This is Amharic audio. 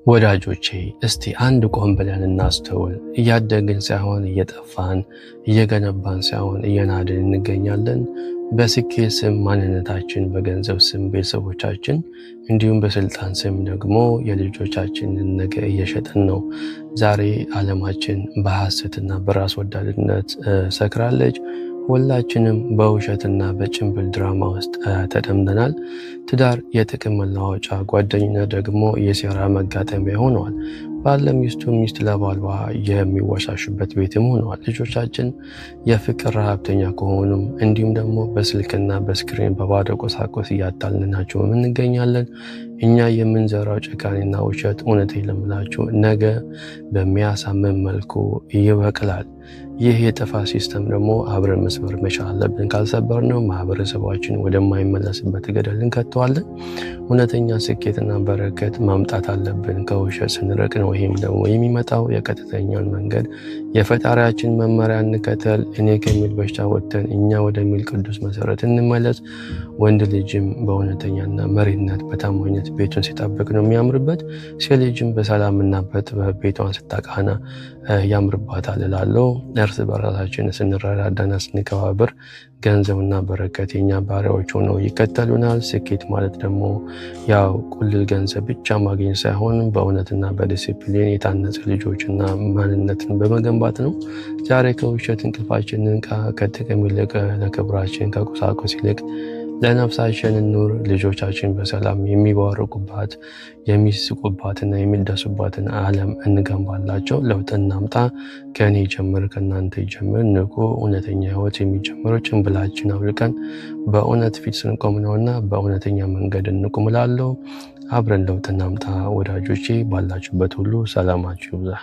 ወዳጆቼ፣ እስቲ አንድ ቆም ብለን እናስተውል። እያደግን ሳይሆን እየጠፋን፣ እየገነባን ሳይሆን እየናድን እንገኛለን። በስኬት ስም ማንነታችን፣ በገንዘብ ስም ቤተሰቦቻችን፣ እንዲሁም በስልጣን ስም ደግሞ የልጆቻችንን ነገ እየሸጥን ነው። ዛሬ ዓለማችን በሐሰትና በራስ ወዳድነት ሰክራለች። ሁላችንም በውሸትና በጭንብል ድራማ ውስጥ ተጠምደናል። ትዳር የጥቅም መለዋወጫ፣ ጓደኝነት ደግሞ የሴራ መጋጠሚያ ሆነዋል። ባል ለሚስቱ፣ ሚስት ለባሏ የሚወሻሹበት ቤትም ሆነዋል። ልጆቻችን የፍቅር ረሃብተኛ ከሆኑም እንዲሁም ደግሞ በስልክና በ screen በባዶ ቁሳቁስ እያታለልናቸው እንገኛለን። እኛ የምንዘራው ጭካኔና ውሸት እውነቴን ለምላችሁ ነገ በሚያሳምም መልኩ ይበቅላል። ይህ የጥፋት system ደግሞ አብረን መስበር መቻል አለብን። ካልሰበርነው ማህበረሰባችን ወደማይመለስበት ገደል እንከተዋለን። እውነተኛ ስኬትና በረከት ማምጣት አለብን ከውሸት ስንርቅ ነው። ይህም ደግሞ የሚመጣው የቀጥተኛውን መንገድ የፈጣሪያችን መመሪያ እንከተል። እኔ ከሚል በሽታ ወጥተን እኛ ወደሚል ቅዱስ መሰረት እንመለስ። ወንድ ልጅም በእውነተኛና መሪነት በታማኝነት ቤቱን ሲጠብቅ ነው የሚያምርበት። ሴት ልጅም በሰላምና በጥበብ ቤቷን ስታቃና ያምርባታል እላለሁ። እርስ በራሳችን ስንረዳዳና ስንከባበር ገንዘብና በረከት የኛ ባሪያዎች ሆነው ይከተሉናል። ስኬት ማለት ደግሞ ያው ቁልል ገንዘብ ብቻ ማግኘት ሳይሆን በእውነትና በዲሲፕሊን የታነጸ ልጆችና ማንነትን በመገንባት ነው። ዛሬ ከውሸት እንቅልፋችን እንንቃ። ከጥቅም ይልቅ ለክብራችን፣ ከቁሳቁስ ይልቅ ለነፍሳችን እንኑር። ልጆቻችን በሰላም የሚባረኩባት፣ የሚስቁባትና የሚደሱባትን ዓለም እንገንባላቸው። ለውጥ እናምጣ። ከእኔ ጀምር፣ ከእናንተ ይጀምር። ንቁ። እውነተኛ ሕይወት የሚጀምረው ጭንብላችን አውልቀን በእውነት ፊት ስንቆም ነውና በእውነተኛ መንገድ እንቁም እላለሁ። አብረን ለውጥ እናምጣ ወዳጆቼ። ባላችሁበት ሁሉ ሰላማችሁ ይብዛ።